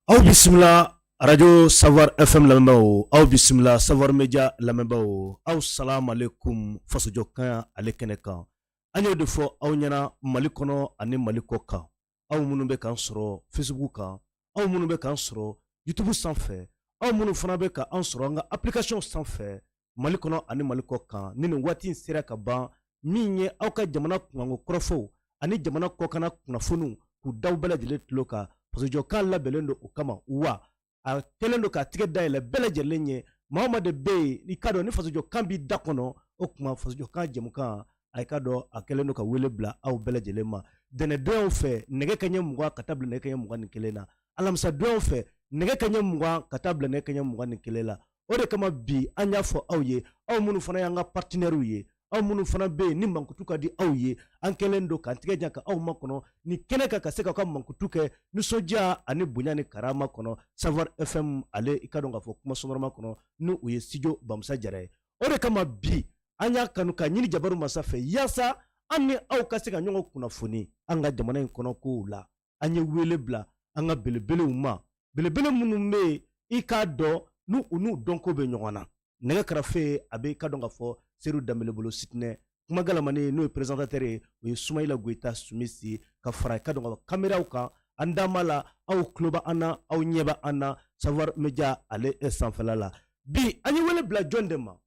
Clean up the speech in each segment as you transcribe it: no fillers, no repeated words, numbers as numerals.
Aw bisimila arajo Savoir FM lamɛnbaaw, aw bisimila Savoir Media lamɛnbaaw, aw salaamalekum fasojɔkan ale kɛnɛ kan. An y'o de fɔ aw ɲɛna Mali kɔnɔ ani Mali kɔ kan. Aw minnu bɛ k'an sɔrɔ Facebook kan, aw minnu bɛ k'an sɔrɔ YouTube sanfɛ, aw minnu fana bɛ k'an sɔrɔ an ka application sanfɛ Mali kɔnɔ ani Mali kɔ kan, ni nin waati in sera ka ban, min ye aw ka jamana kunkanko kɔrɔfɔw ani jamana kɔkanna kunnafoniw k'u da bɛɛ lajɛlen tulo kan, fasojɔkan labɛnnen don o kama. Wa a kɛlen don k'a tigɛ dayɛlɛ bɛɛ lajɛlen ye. Maa o maa de bɛ yen, i k'a dɔn ni fasojɔkan b'i da kɔnɔ, o tuma fasojɔkan jɛmukan, a k'a dɔn a kɛlen don ka wele bila aw bɛɛ lajɛlen ma. Dɛnɛndonyaw fɛ, nɛgɛ kanɲɛ 20 ka taa bila nɛgɛ kanɲɛ 21 na. Alamisadonyaw fɛ, nɛgɛ kanɲɛ 20 ka taa bila nɛgɛ kanɲɛ 21 la. O de kama bi an y'a fɔ aw ye, aw minnu fana y'an ka partenaires ye, aw minnu fana bɛ yen ni mankutu ka di aw ye, an kɛlen don k'an tigɛ jan ka aw makɔnɔ ni kɛnɛ kan, ka se k'aw ka mankutu kɛ nisɔndiya ani bonya ni karama kɔnɔ. Savoir FM ale, i ka dɔn k'a fɔ kuma sonɔrɔma kɔnɔ, ni o ye studio Bamusa Jara ye. O de kama bi an y'a kanu ka ɲini jabaru masa fɛ, yaasa an ni aw ka se ka ɲɔgɔn kunnafoni an ka jamana in kɔnɔ kow la. An ye wele bila an ka belebelew ma, belebele minnu bɛ yen, i k'a dɔn n'u u n'u dɔnko bɛ ɲɔgɔn na. Nɛgɛ karafe a bɛ, i ka dɔn k'a fɔ, Seru Danbele bolo. Sitinɛ kuma galamani, n'o ye présentateur ye, o ye Sumayila Goyita Sumisi, ka fara i ka dɔn k'a fɔ kameraw kan. An dama la, aw tulo bɛ an na, aw ɲɛ bɛ an na Savoir Media ale sanfɛla la. Bi an ye wele bila jɔn de ma?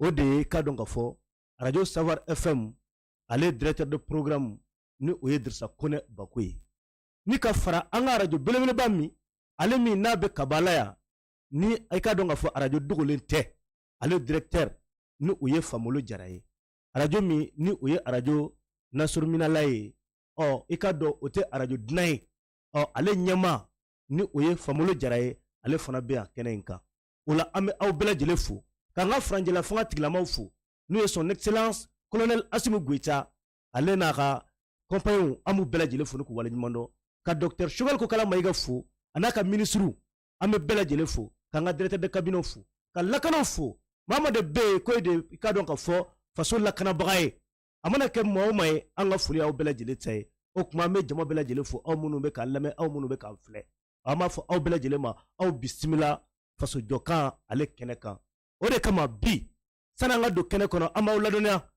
O de ye, i ka dɔn k'a fɔ, arajo Savoir FM ale directeur de programme, ni o ye Dirisa Kone Bako ye, ni ka fara an ka arajo belebeleba min ale min n'a bɛ Kabala yan, ni i ka dɔn k'a fɔ arajo dogolen tɛ, ale directeur, ni o ye Famolo Jara ye. Arajo min ni o ye arajo Nasurumинala ye, ɔ i ka dɔn o tɛ arajo dunan ye. Ɔ ale ɲɛmaa, ni o ye Famolo Jara ye, ale fana bɛ yan kɛnɛ in kan. O la an bɛ aw bɛɛ lajɛlen fo, k'an ka furancɛla fanga tigilamaw fo, n'o ye Son Excellence Colonel Assimi Goïta, ale n'a ka compagnons. An b'u bɛɛ lajɛlen fo ni k'u waleɲuman dɔn, ka docteur Choguel Kokala Mayiga fo, a n'a ka ministre. An bɛ bɛɛ lajɛlen fo, k'an ka directeur de cabinet fo, ka lakanaw fo. Maa ma de bɛ yen ko e de, i ka dɔn k'a fɔ, faso lakanabaga ye, a mana kɛ maa o maa ye, an ka foli aw bɛɛ lajɛlen ta ye. O tuma an bɛ jama bɛɛ lajɛlen fo, aw minnu bɛ k'an lamɛn, aw minnu bɛ k'an filɛ. An b'a fɔ aw bɛɛ lajɛlen ma, aw bisimila fasojɔkan ale kɛnɛ kan. O de kama bi, sani an ka don kɛnɛ kɔnɔ, an b'aw ladɔnniya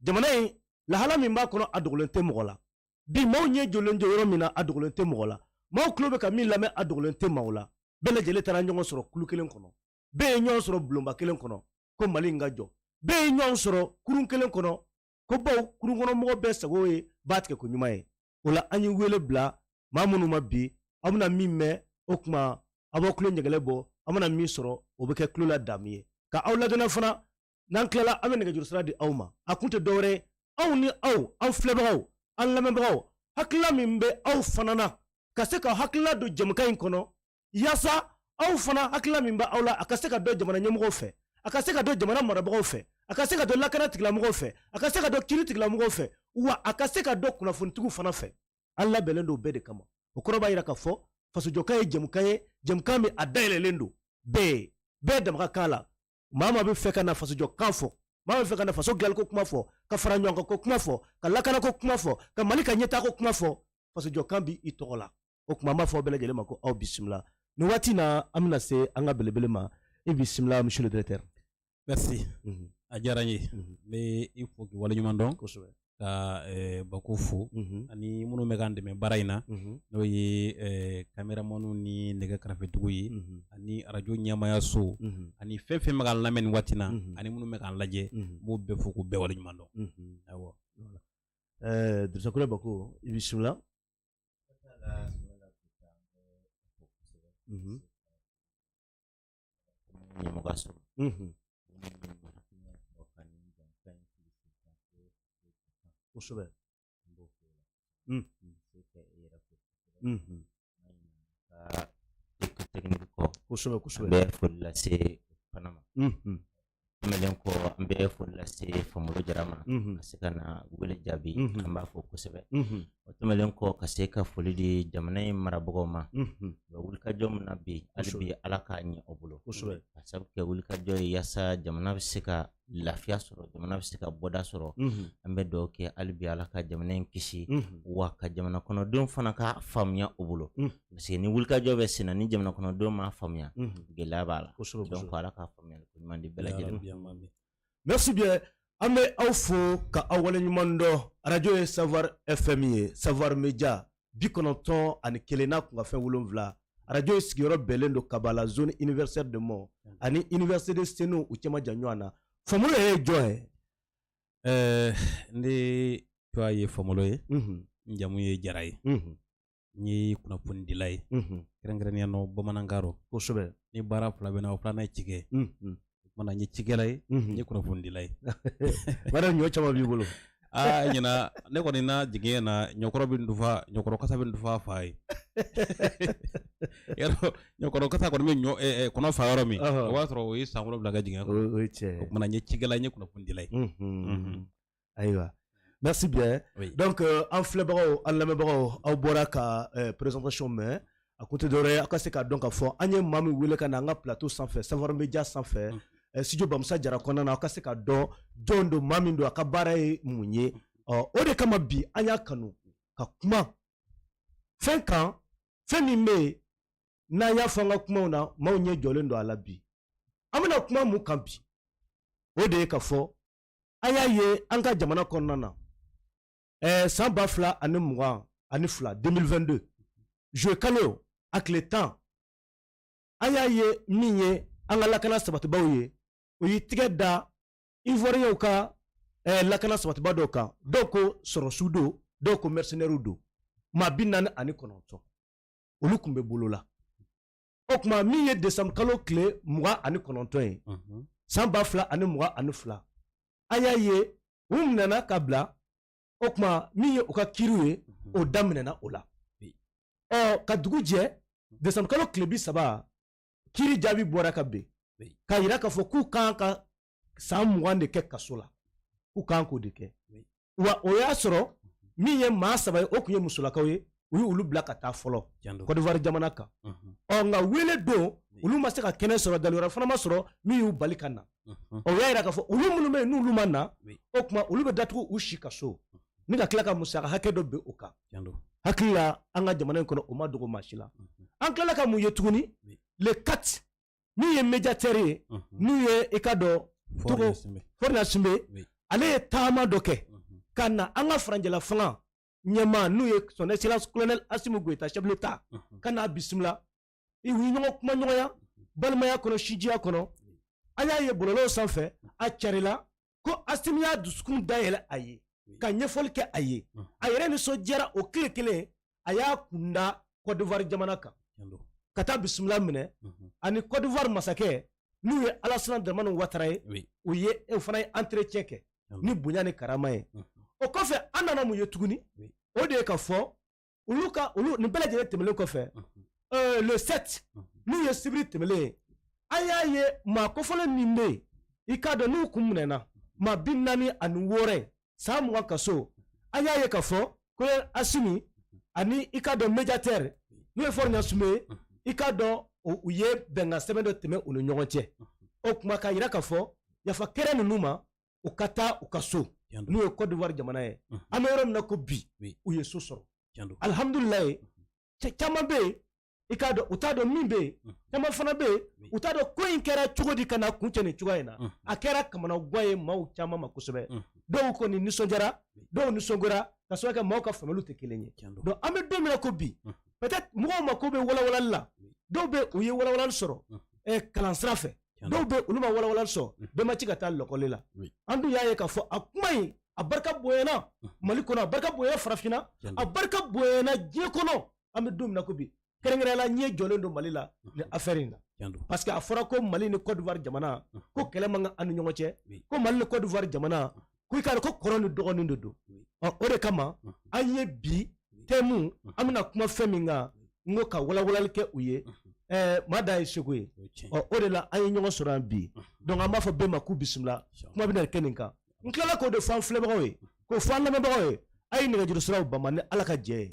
jamana in lahala min b'a kɔnɔ, a dogolen tɛ mɔgɔ la. Bi maaw ɲɛ jɔlen jɔ yɔrɔ min na, a dogolen tɛ mɔgɔ la. Maaw tulo bɛ ka min lamɛn, a dogolen tɛ maaw la. Bɛɛ lajɛlen taara ɲɔgɔn sɔrɔ kulu kelen kɔnɔ, bɛɛ ye ɲɔgɔn sɔrɔ bulonba kelen kɔnɔ ko Mali in ka jɔ. Bɛɛ ye ɲɔgɔn sɔrɔ kurun kelen kɔnɔ ko baw kurun kɔnɔ mɔgɔ bɛɛ sago ye ba tigɛ ko ɲuman ye. O la an ye wele bila maa minnu ma bi, aw bɛna min mɛn, o tuma aw b'aw tulo ɲɛgɛlɛ bɔ, aw bɛna min sɔrɔ, o bɛ kɛ tulo la damu ye. Ka aw ladɔnniya fana, n'an tilala, an bɛ nɛgɛjuru sira di aw ma. A kun tɛ dɔwɛrɛ ye, anw ni aw, an filɛbagaw, an lamɛnbagaw, hakilila min bɛ aw fana na, ka se ka hakilila don jɛmukan in kɔnɔ, yaasa aw fana hakilila min bɛ aw la, a ka se ka dɔn jamana ɲɛmɔgɔw fɛ, a ka se ka dɔn jamana marabagaw fɛ, a ka se ka dɔn lakana tigilamɔgɔw fɛ, a ka se ka dɔn kiri tigilamɔgɔw fɛ, wa a ka se ka dɔn kunnafonitigiw fana fɛ. An labɛnnen don bɛɛ de kama. O kɔrɔ b'a jira k'a fɔ fasojɔkan ye jɛmukan ye, jɛmukan min a dayɛlɛlen don bɛɛ ye, bɛɛ dama ka kan la. Maa maa bɛ fɛ ka na fasojɔkan fɔ, maa bɛ fɛ ka na faso dilanliko kuma fɔ, ka fara ɲɔgɔn kan ko kuma fɔ, ka lakanako kuma fɔ, ka Mali ka ɲɛtaako kuma fɔ, fasojɔkan b'i tɔgɔ la. O tuma an b'a fɔ bɛɛ lajɛlen ma ko aw bisimila. Nin waati na, an bɛna se an ka belebele ma. I bisimila, monsieur le directeur. Merci, a diyara n ye. N bɛ i fo k'i waleɲuman dɔn. Ka Bako fo ani minnu bɛ k'an dɛmɛ baara in na, n'o ye caméramanw ni nɛgɛ karafetigiw ye, ani arajo ɲɛmayaso, ani fɛn fɛn bɛ k'an lamɛn nin waati na, ani minnu bɛ k'an lajɛ. N b'o bɛɛ fo k'u bɛɛ waleɲuman dɔn. Awɔ. Dirisa Kone Bako, i bisimila. Ɲɛmɔgɔso. Kosɛbɛ. An bɛ foli lase fana ma. Tɛmɛnen kɔ, an bɛ foli lase Famolo Jara ma, ka se ka na wele jaabi. An b'a fɔ kosɛbɛ. O tɛmɛnen kɔ, ka se ka foli di jamana in marabagaw ma. U bɛ wulikajɔ min na bi, hali bi Ala k'a ɲɛ o bolo. Ka sabu kɛ wulikajɔ ye yaasa jamana bɛ se ka lafiya sɔrɔ, jamana bɛ se ka bɔda sɔrɔ. An bɛ dugawu kɛ hali bi Ala ka jamana in kisi, wa ka jamana kɔnɔdenw fana ka faamuya o bolo, parce que ni wulikajɔ bɛ sen na, ni jamana kɔnɔdenw m'a faamuya, gɛlɛya b'a la. Donc Ala ka faamuyali ko ɲuman di bɛɛ lajɛlen ma. Merci bien. An bɛ aw fo ka aw waleɲuman dɔn. Arajo ye Savoir FM ye, Savoir Media 91 n'a kunkanfɛn 7. Arajo ye sigiyɔrɔ bɛnnen don Kabala, zone universitaire de Mɔ ani université de Senu, u cɛ man jan ɲɔgɔn na. Famolo yɛrɛ ye jɔn ye? Ne tɔgɔ ye Famolo ye, n jamu ye Jara ye, n ye kunnafonidila ye, kɛrɛnkɛrɛnnenya nɔ bamanankan rɔ. Ni baara fila bɛ na, o filanan ye cikɛ. O kumana n ye cikɛla ye, n ye kunnafonidila ye. Bari ɲɔ caman b'i bolo. Aa, ɲina ne kɔni na jigiɲɛ na, ɲɔkɔrɔ bɛ ndufa, ɲɔkɔrɔ kasa bɛ ndufa fa ye. Yarɔ, ɲɔkɔrɔ kasa kɔni bɛ ɲɔ kɔnɔ fa yɔrɔ min, o b'a sɔrɔ o ye san 7 kɛ jigiɲɛ kɔnɔ. O ye tiɲɛ ye. O kumana n ye cikɛla ye, n ye kunnafonidila ye. Ayiwa, merci bien. Donc an filɛbagaw, an lamɛnbagaw, aw bɔra ka présentation mɛn. A kun tɛ dɔwɛrɛ ye, aw ka se k'a dɔn k'a fɔ an ye maa min wele ka na an ka plateau sanfɛ, Savoir Media sanfɛ, studio Bamusa Jara kɔnɔna na, aw ka se k'a dɔn jɔn don, maa min don, a ka baara ye mun ye. Ɔ, o de kama bi an y'a kanu ka kuma fɛn kan, fɛn min bɛ yen n'an y'a fɔ an ka kumaw na, maaw ɲɛ jɔlen don a la. Bi an bɛna kuma mun kan bi? O de ye ka fɔ an y'a ye an ka jamana kɔnɔna na, san 2022, 2022 juillet kalo a tile 10, an y'a ye min ye an ka lakana sabatibaw ye, o y'i tigɛ da Ivoirienw ka lakana sabatiba dɔw kan. Dɔw ko sɔrɔsiw don, dɔw ko mercenaires don. Maa 49, olu tun bɛ bolo la. O tuma min ye décembre kalo tile 29 ye, san 2022, an y'a ye u minɛna ka bila. O tuma min ye u ka kiiriw ye, o daminɛna o la. Ɔ, ka dugu jɛ, décembre kalo tile 30, kiiri jaabi bɔra ka bin k'a yira k'a fɔ k'u kan ka san 20 de kɛ kaso la, k'u kan k'o de kɛ. Wa o y'a sɔrɔ min ye maa saba ye, o tun ye musolakaw ye, u ye olu bila ka taa fɔlɔ Côte d'Ivoire jamana kan. Ɔ, nka wele don, olu ma se ka kɛnɛ sɔrɔ, dalilu wɛrɛ fana ma sɔrɔ min y'u bali ka na. O y'a yira k'a fɔ olu minnu bɛ yen, n'olu ma na, o tuma olu bɛ datugu u si kaso ni ka tila ka musaka hakɛ dɔ bin o kan. Hakili la, an ka jamana in kɔnɔ, o ma dogo maa si la. An tilala ka mun ye tuguni? Le 4, min ye médiateur ye, n'u ye i ka dɔn Togo Faure Gnassingbé, ale ye taama dɔ kɛ ka na an ka furancɛla fanga ɲɛmaa, n'u ye son excellence colonel Assimi Goïta, chef de l'État, ka n'a bisimila. U ye ɲɔgɔn kuma ɲɔgɔnya balimaya kɔnɔ, sinjiya kɔnɔ. An y'a ye bɔlɔlɔw sanfɛ, a carila ko Assimi y'a dusukun dayɛlɛ a ye ka ɲɛfɔli kɛ a ye. A yɛrɛ nisɔndiyara. O tile kelen, a y'a kunda Côte d'Ivoire jamana kan ka taa bisimila minɛ ani Côte d'Ivoire masakɛ, n'u ye Alassane Dramane Ouattara ye. U ye o fana ye entretien kɛ ni bonya ni karama ye. O kɔfɛ, an nana mun ye tuguni? O de ye ka fɔ olu ka olu nin bɛɛ lajɛlen tɛmɛnen kɔfɛ, le 7, n'u ye sibiri tɛmɛlen ye, an y'a ye maa kofɔlen min bɛ yen, i k'a dɔn n'u kun minɛna, maa 46 ye, san 20 kaso. An y'a ye k'a fɔ ko Assimi ani i k'a dɔn médiateur, n'o ye Faure Gnassingbé ye, i k'a dɔn u ye bɛnkan sɛbɛn dɔ tɛmɛ u ni ɲɔgɔn cɛ. O kuma k'a yira k'a fɔ yafa kɛra ninnu ma, u ka taa u ka so, n'o ye Côte d'Ivoire jamana ye. An bɛ yɔrɔ min na ko bi, u ye so sɔrɔ, alihamudulilayi. Caman bɛ yen, i k'a dɔn u t'a dɔn min bɛ yen. Caman fana bɛ yen, u t'a dɔn ko in kɛra cogo di ka na kuncɛ nin cogoya in na. A kɛra kamanagan ye maaw caman ma kosɛbɛ. Dɔw kɔni nisɔndiyara, dɔw nisɔngoyara, ka sababu kɛ maaw ka faamuyaliw tɛ kelen ye. Donc an bɛ don min na ko bi, peut-être mɔgɔw mako bɛ walawalali la. Dɔw bɛ, u ye walawalali sɔrɔ kalan sira fɛ, dɔw bɛ, olu ma walawalali sɔrɔ, bɛɛ ma ci ka taa lɔkɔli la. An dun y'a ye k'a fɔ a kuma in, a barika bonyana Mali kɔnɔ, a barika bonyana farafinna, a barika bonyana diɲɛ kɔnɔ. An bɛ don min na ko bi, kɛrɛnkɛrɛnnenya la, ɲɛ jɔlen don Mali la ni affaire in na, parce que a fɔra ko Mali ni Côte d'Ivoire jamana, ko kɛlɛ man kan an ni ɲɔgɔn cɛ, ko Mali ni Côte d'Ivoire jamana, ko i k'a dɔn ko kɔrɔ ni dɔgɔnin de don. Ɔ, o de kama an ye bi thème, an bɛna kuma fɛn min kan, n ko ka walawalali kɛ u ye. Maa dan ye seko ye. Ɔ, o de la an ye ɲɔgɔn sɔrɔ yan bi. Donc an b'a fɔ bɛɛ ma k'u bisimila. Kuma bɛna kɛ nin kan. N tilala k'o de fɔ an filɛbagaw ye, k'o fɔ an lamɛnbagaw ye: a ye nɛgɛjuru siraw bama ni Ala ka jɛ ye.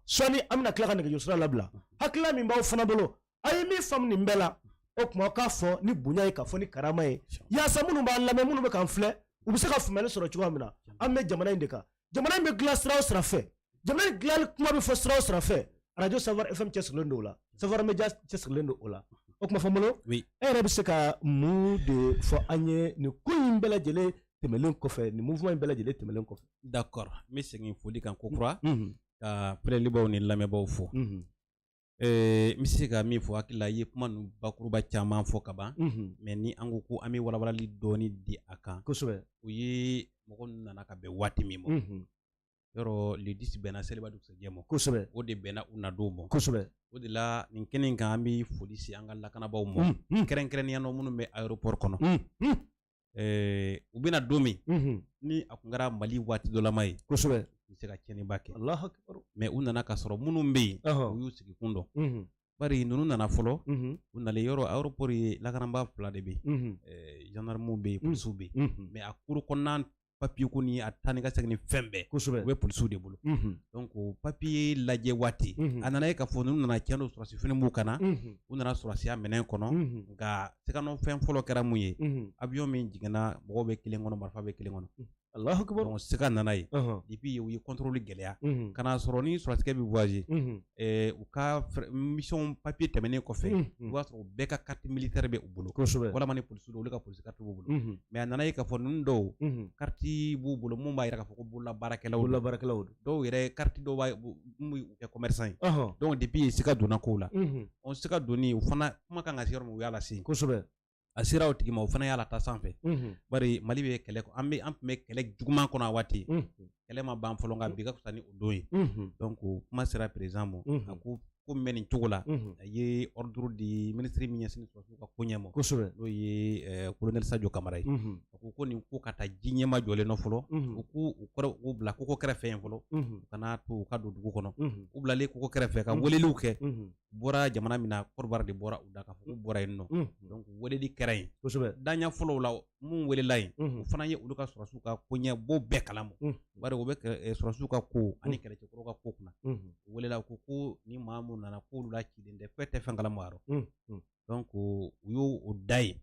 Sɔɔni an bɛna tila ka nɛgɛjuru sira labila. Hakilina min b'aw fana bolo, a ye min faamu nin bɛɛ la, O tuma k'a fɔ ni bonya ye, k'a fɔ ni karama ye, yaasa minnu b'an lamɛn, minnu bɛ k'an filɛ, u bɛ se ka faamuyali sɔrɔ cogoya min na. An bɛ jamana in de kan. Jamana in bɛ dilan sira o sira fɛ, jamana in dilanli kuma bɛ fɔ sira o sira fɛ, arajo Savoir FM cɛsirilen don o la, Savoir Media cɛsirilen don o la. O tuma Famolo, e yɛrɛ bɛ se ka mun de fɔ an ye nin ko in bɛɛ lajɛlen tɛmɛnen kɔfɛ, nin mouvement in bɛɛ lajɛlen tɛmɛnen kɔfɛ? D'accord, n bɛ segin foli kan kokura ka filɛlibaaw ni lamɛnbaaw fo. N bɛ se ka min fɔ, hakili la i ye kuma ninnu bakuruba caman fɔ ka ban, mais ni an ko ko an bɛ walawalali dɔɔni di a kan. O ye mɔgɔ ninnu nana ka bɛn waati min ma. Yɔrɔ le 10 bɛnna seliba dugusɛjɛ ma. O de bɛnna u nadon ma. O de la nin kɛnɛ in kan, an bɛ foli se an ka lakanabaaw ma, kɛrɛnkɛrɛnnenya na minnu bɛ aéroport kɔnɔ. U bɛna don min, ni a tun kɛra Mali waati dɔlama ye, u bɛ se ka tiɲɛniba kɛ. Mais u nana ka sɔrɔ minnu bɛ yen, u y'u sigikun dɔn. Bari ninnu nana fɔlɔ, u nalen yɔrɔ aéroport ye, lakanabaa fila de bɛ yen, gendarmew bɛ yen, polisiw bɛ yen. Mais a kuru kɔnɔna papiye ko ni a taa ni ka segin ni fɛn bɛɛ, u bɛ polisiw de bolo. Donc papiye lajɛ waati, a nana ye k'a fɔ ninnu nana, tiɲɛ don, sɔrɔsi fini b'u kan na, u nana sɔrɔsiya minɛn kɔnɔ. Nka siganɔfɛn fɔlɔ kɛra mun ye? Avion min jiginna, mɔgɔw bɛ kelen kɔnɔ, marifa bɛ kelen kɔnɔ. Allahu akbar. Donc siga nana ye. Depuis u ye contrôle gɛlɛya ka n'a sɔrɔ ni sɔrɔsikɛ bɛ voyager, u ka mission papier tɛmɛnen kɔfɛ, i b'a sɔrɔ u bɛɛ ka carte militaire bɛ u bolo. Walima ni polisi don, olu ka polisi carte b'u bolo. Mais a nana ye k'a fɔ ninnu dɔw carte b'u bolo mun b'a jira k'a fɔ ko bololabaarakɛlaw don. Bololabaarakɛlaw don. Dɔw yɛrɛ carte dɔw b'a mun b'u kɛ commerçant ye. Donc depuis siga donna kow la. O siga donni, u fana kuma kan ka se yɔrɔ min, u y'a lase. A sera o tigi ma, o fana y'a lataa sanfɛ. Bari Mali bɛ kɛlɛ, an bɛ an tun bɛ kɛlɛ juguman kɔnɔ a waati. Kɛlɛ ma ban fɔlɔ, nka bi ka fisa ni o don ye. Donc kuma sera président ma, a ko ko min bɛ nin cogo la, a ye ordre di ministre min ɲɛsin sɔrɔdasiw ka ko ɲɛ ma, n'o ye colonel Sadio Kamara ye. A ko ko nin ko ka taa ji ɲɛma jɔlen nɔ fɔlɔ, u k'u kɔrɔ u bila koko kɛrɛfɛ yen fɔlɔ, u kana to u ka don dugu kɔnɔ. U bilalen koko kɛrɛfɛ ka weleliw kɛ, bɔra jamana min na, Côte de bɔra u da k'a fɔ k'u bɔra yen nɔ. Donc weleli kɛra yen. Daɲɛ fɔlɔw la, mun welela yen, o fana ye olu ka sɔrɔdasiw ka koɲɛbɔ bɛɛ kalama. Bari o bɛ sɔrɔdasiw ka ko ani kɛlɛcɛkɔrɔw ka ko kunna. U welela ko ko ni maa mun nana k'olu la ciden tɛ, k'e tɛ fɛn kalama yɔrɔ. Donc u y'o o da yen.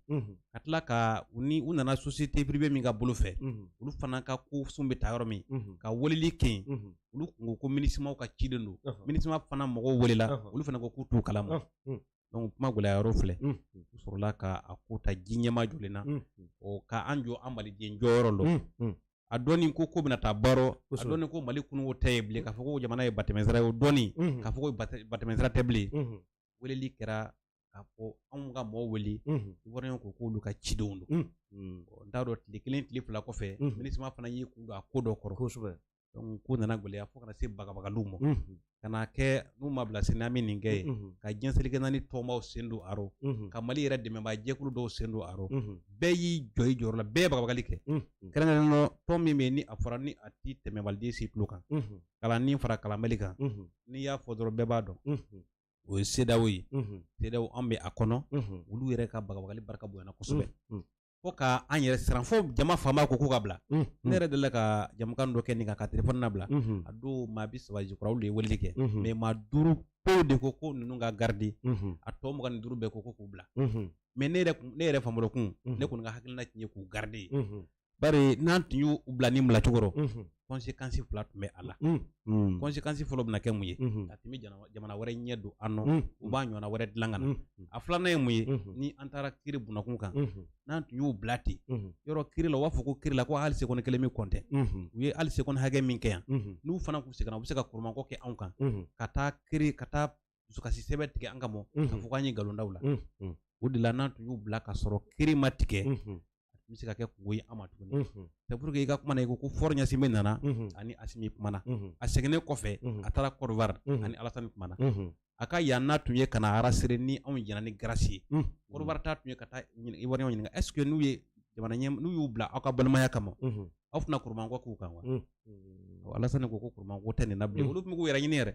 Ka tila ka u ni u nana société privée min ka bolo fɛ, olu fana ka ko sun bɛ taa yɔrɔ min, ka weleli kɛ yen. Olu kun ko ko MINUSMA ka ciden don. MINUSMA fana mɔgɔw welela, olu fana ko k'u t'u kalama. Donc kuma gɛlɛya yɔrɔ filɛ, u sɔrɔla ka a ko ta ji ɲɛma jɔlen na, o ka an jɔ an maliden jɔyɔrɔ lɔ. A dɔɔni ko ko bɛna taa baro, a dɔɔni ko Mali kununko tɛ ye bilen, k'a fɔ ko jamana ye batɛmɛsira ye, o dɔɔni k'a fɔ ko batɛmɛsira tɛ bilen. Weleli kɛra k'a fɔ anw ka mɔgɔw wele, Ivoirien ko k'olu ka cidenw don. N t'a dɔn, tile kelen tile fila kɔfɛ, MINUSMA fana y'i kun don a ko dɔ kɔrɔ. Donc ko nana gɛlɛya fo kana se bagabagaliw ma. Ka na kɛ n'u ma bila sen, an bɛ nin kɛ ye ka diɲɛ seleke naani tɔnbaw sen don a rɔ, ka Mali yɛrɛ dɛmɛbaa jɛkulu dɔw sen don a rɔ. Bɛɛ y'i jɔ i jɔyɔrɔ la, bɛɛ ye bagabagali kɛ. Kɛrɛnkɛrɛnnenya la tɔn min bɛ yen ni a fɔra ni a ti tɛmɛ maliden si tulo kan, kalanni fara kalanbali kan, n'i y'a fɔ dɔrɔn bɛɛ b'a dɔn. O ye CEDEAO ye. CEDEAO an bɛ a kɔnɔ, olu yɛrɛ ka bagabagali barika bonyana kosɛbɛ. Fo ka an yɛrɛ siran, fo jama faama ko k'u ka bila. Ne yɛrɛ delila ka jamukan dɔ kɛ nin kan ka telefɔni labila. A don maa 30 jukɔrɔ, olu de ye weleli kɛ. Mais maa 5 pewu de ko ko ninnu ka garder, a tɔ 25 bɛɛ ko ko k'u bila. Mais ne yɛrɛ Famolo kun, ne kɔni ka hakilina tun ye k'u garder. Bari n'an tun y'u bila ni bila cogo rɔ, conséquence fila tun bɛ a la. Conséquence fɔlɔ bɛna kɛ mun ye? A tun bɛ jamana wɛrɛ ɲɛ don an nɔ, u b'a ɲɔgɔnna wɛrɛ dilan ka na. A filanan ye mun ye? Ni an taara kiiri bunakun kan, n'an tun y'u bila ten yɔrɔ kiiri la, u b'a fɔ ko kiiri la ko hali seconde kelen min kɔntɛ, u ye hali seconde hakɛ min kɛ yan, n'u fana k'u seginna, u bɛ se ka koromankɔ kɛ anw kan, ka taa kiiri, ka taa dusukasi sɛbɛn tigɛ an kama, k'a fɔ k'an ye nkalon da u la. O de la n'an tun y'u bila ka sɔrɔ kiiri ma tigɛ, a tun bɛ se ka kɛ kungo ye an ma tuguni. C'est pour que i ka kuma na, i ko ko Faure Gnassingbé nana ani Assimi kumana. A seginnen kɔfɛ, a taara Côte d'Ivoire ani Alassane kumana. A ka yan n'a tun ye ka na rassurer ni anw jɛna ni grâce ye. Côte d'Ivoire ta tun ye ka taa Ivoirien ɲininka, est ce que n'u ye jamana ɲɛ, n'u y'u bila aw ka balimaya kama, aw fana kurumanko k'u kan wa? Alassane ko ko kurumanko tɛ nin na bilen, olu tun bɛ k'u yɛrɛ ɲini yɛrɛ.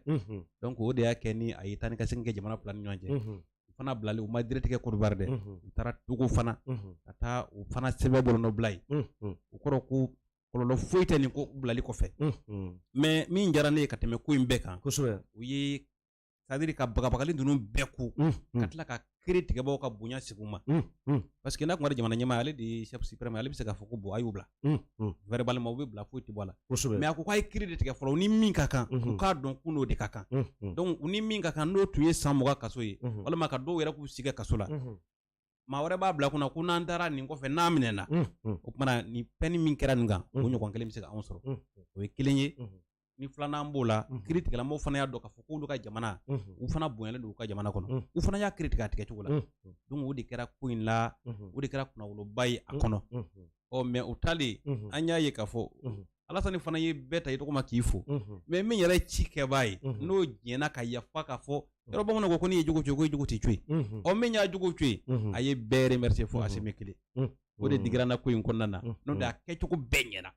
Donc o de y'a kɛ ni a ye taa ni ka segin kɛ jamana fila ni ɲɔgɔn cɛ. U fana bilalen, u ma direct kɛ Côte d'Ivoire dɛ, u taara Togo fana, ka taa u fana sɛbɛn bolonɔ bila yen. O kɔrɔ ko kɔlɔlɔ foyi tɛ nin ko bilali kɔfɛ. Mais min diyara ne ye ka tɛmɛ ko in bɛɛ kan, u ye C'est à dire ka bagabagali ninnu bɛɛ ku, ka tila ka kiri tigɛbaw ka bonya segin u ma, parce que n'a tun kɛra jamana ɲɛmaa, ale de ye chef suprême, ale bɛ se k'a fɔ ko bon, a y'u bila verbalement, u bɛ bila, foyi tɛ bɔ a la. Mais a ko k'a ye kiri de tigɛ fɔlɔ, u ni min ka kan, u k'a dɔn k'u n'o de ka kan. Donc u ni min ka kan, n'o tun ye san 20 kaso ye, walima ka dɔw yɛrɛ k'u sigi kaso la, maa wɛrɛ b'a bila kunna ko n'an taara nin kɔfɛ, n'a minɛna, o kumana nin peine min kɛra nin kan, o ɲɔgɔn kelen bɛ se ka anw sɔrɔ. O ye kelen ye. Ni filanan b'o la, kiri tigɛlamɔgɔw fana y'a dɔn k'a fɔ k'olu ka jamana, u fana bonyalen don u ka jamana kɔnɔ, u fana y'a kiri tigɛ a tigɛ cogo la. Donc o de kɛra ko in la, o de kɛra kunnawoloba ye a kɔnɔ. Ɔ mais o taalen, an y'a ye k'a fɔ Alasani fana ye bɛɛ ta i tɔgɔ ma k'i fo, mais min yɛrɛ ye ci kɛbaa ye, n'o jɛnna ka yafa k'a fɔ yɔrɔ, bamananw ko n'i ye jogo to yen, ko i jogo t'i to yen. Ɔ min y'a jogo to yen, a ye bɛɛ remercier fo Asimi kelen. O de digira n na ko in kɔnɔna na, n'o tɛ a kɛcogo bɛɛ ɲɛna,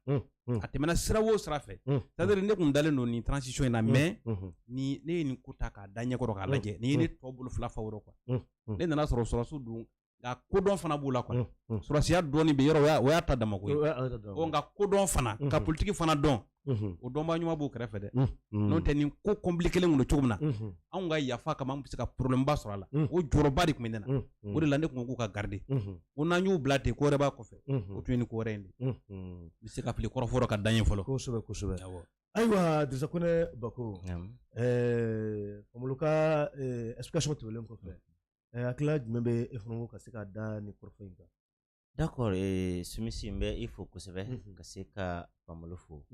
a tɛmɛna sira o sira fɛ. C'est à dire ne kun dalen don nin transition in na, mais ni ne ye nin ko ta k'a da ɲɛkɔrɔ k'a lajɛ, nin ye ne tɔ bolo fila fa wɔrɔ quoi. Ne nana sɔrɔ sɔrɔsiw don, nka kodɔn fana b'u la quoi. Sɔrɔsiya dɔɔni bɛ yɔrɔ, o y'a ta damako ye. Ɔ nka kodɔn fana, ka politiki fana dɔn, o dɔnbaa ɲuman b'u kɛrɛfɛ dɛ. N'o tɛ, nin ko compliqué kun don cogo min na, anw ka yafa kama, an bɛ se ka problème ba sɔrɔ a la. O jɔrɔba de tun bɛ ne na. O de la ne tun ko k'u ka garder, ko n'an y'u bila ten, ko wɛrɛ b'a kɔfɛ. O tun ye nin ko wɛrɛ in de ye. N bɛ se ka fili kɔrɔfɔ rɔ ka dan yen fɔlɔ. Kosɛbɛ, kosɛbɛ. Ayiwa, Dirisa Kone Bako, Famolo ka explication tɛmɛnen kɔfɛ, hakilina jumɛn bɛ e fana ka se ka da nin kɔrɔfɔ in kan? D'accord, Sumisi, n bɛ i fo kosɛbɛ, ka se ka Famolo fo.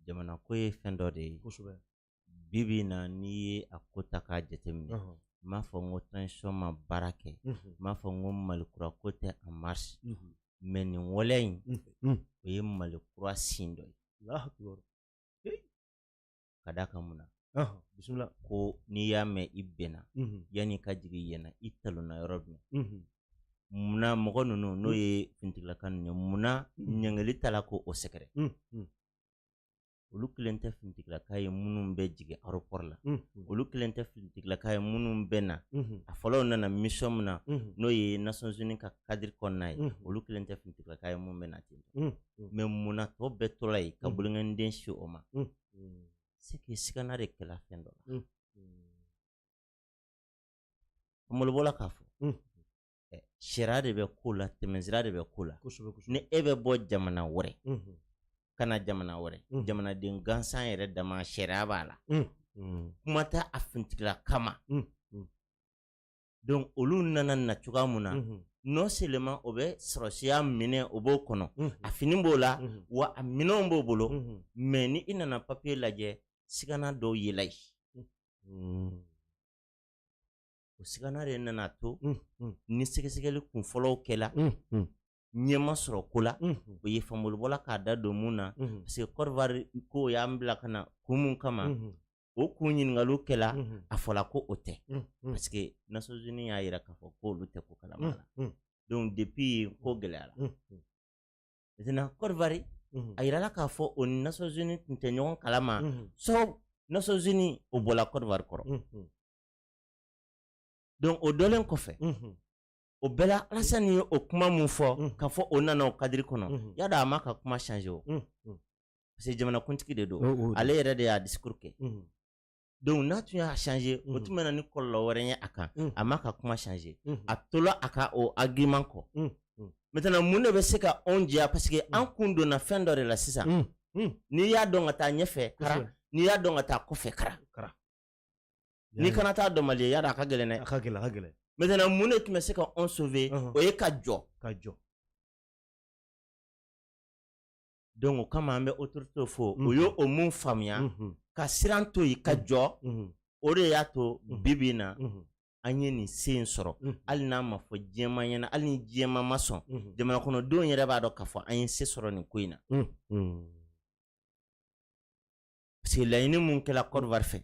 Jamana ko ye fɛn dɔ de ye. Bi bi in na, n'i ye a ko ta k'a jateminɛ, n m'a fɔ n ko transition ma baara kɛ, n m'a fɔ n ko Mali kura ko tɛ en marche, mais nin waleya in, o ye Mali kura sin dɔ ye. Ka d'a kan mun na? Bisimila. Ko n'i y'a mɛn i bɛnna, yanni i ka jigin yen na, i talonna yɔrɔ jumɛn? Munna mɔgɔ ninnu, n'o ye finitigilaka ninnu ye, munna ɲangili tala ko o sɛgɛrɛ? Olu kelen tɛ finitigilaka ye minnu bɛ jigin aéroport la, olu kelen tɛ finitigilaka ye minnu bɛ na. A fɔlɔ nana mission min na, n'o ye Nations Unies ka cadre kɔnɔna ye, olu kelen tɛ finitigilaka ye minnu bɛ na ten. Mais munna tɔ bɛɛ tora yen ka bolonkɔniden si o ma? C'est que sigana de kɛla fɛn dɔ la. Famolo bɔla k'a fɔ, sariya de bɛ ko la, tɛmɛsira de bɛ ko la. Ni e bɛ bɔ jamana wɛrɛ ka na jamana wɛrɛ, jamanaden gansan yɛrɛ dama, sariya b'a la, kuma tɛ a finitigila kama. Donc olu nana na cogoya mun na? Non seulement o bɛ sɔrɔsiya minɛ, o b'o kɔnɔ, a fini b'o la, wa a minɛnw b'o bolo, mais ni i nana papier lajɛ, sigana dɔw yela yen. O sigana de nana to ni sɛgɛsɛgɛli kun fɔlɔw kɛla, ɲɛ ma sɔrɔ ko la. O ye Famolo bɔla k'a da don mun na, parce que Côte d'Ivoire ko y'an bila ka na kun mun kama, o kun ɲininkaliw kɛla, a fɔla ko o tɛ, parce que Nations Unies y'a yira k'a fɔ k'olu tɛ ko kalama la. Donc depuis yen, ko gɛlɛyara. Maintenant Côte d'Ivoire, a yirala k'a fɔ o ni Nations Unies tun tɛ ɲɔgɔn kalama, sauf Nations Unies o bɔla Côte d'Ivoire kɔrɔ. Donc o dɔlen kɔfɛ, o bɛɛ la, Alasani ye o kuma mun fɔ k'a fɔ o nana o cadre kɔnɔ, y'a dɔn a ma ka kuma changer o, parce que jamanakuntigi de don, ale yɛrɛ de y'a discours kɛ. Donc n'a tun y'a changer, o tun bɛ na ni kɔlɔlɔ wɛrɛ ye a kan. A ma ka kuma changer, a tola a ka o argument kɔ. Maintenant mun de bɛ se ka anw jɛya? Parce que an kun donna fɛn dɔ de la sisan. N'i y'a dɔn ka taa ɲɛfɛ, kara, n'i y'a dɔn ka taa kɔfɛ, kara, n'i kana taa dɔnbali ye, y'a dɔn a ka gɛlɛn dɛ. A ka gɛlɛn, a ka gɛlɛn. Maintenant mun de tun bɛ se ka anw sauver? O ye ka jɔ. Ka jɔ. Donc o kama an bɛ autorité fo, o ye o mun faamuya ka siran to yen ka jɔ. O de y'a to bi bi in na an ye nin se in sɔrɔ, hali n'a ma fɔ diɲɛma ɲɛna, hali ni diɲɛma ma sɔn, jamana kɔnɔdenw yɛrɛ b'a dɔn k'a fɔ an ye se sɔrɔ nin ko in na. Parce que laɲini mun kɛla Côte d'Ivoire fɛ,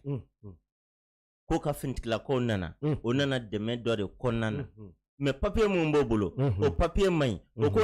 ko ka finitigilakaw nana, o nana dɛmɛ dɔ de kɔnɔna na, mais papier mun b'o bolo, o papier man ɲi, o ko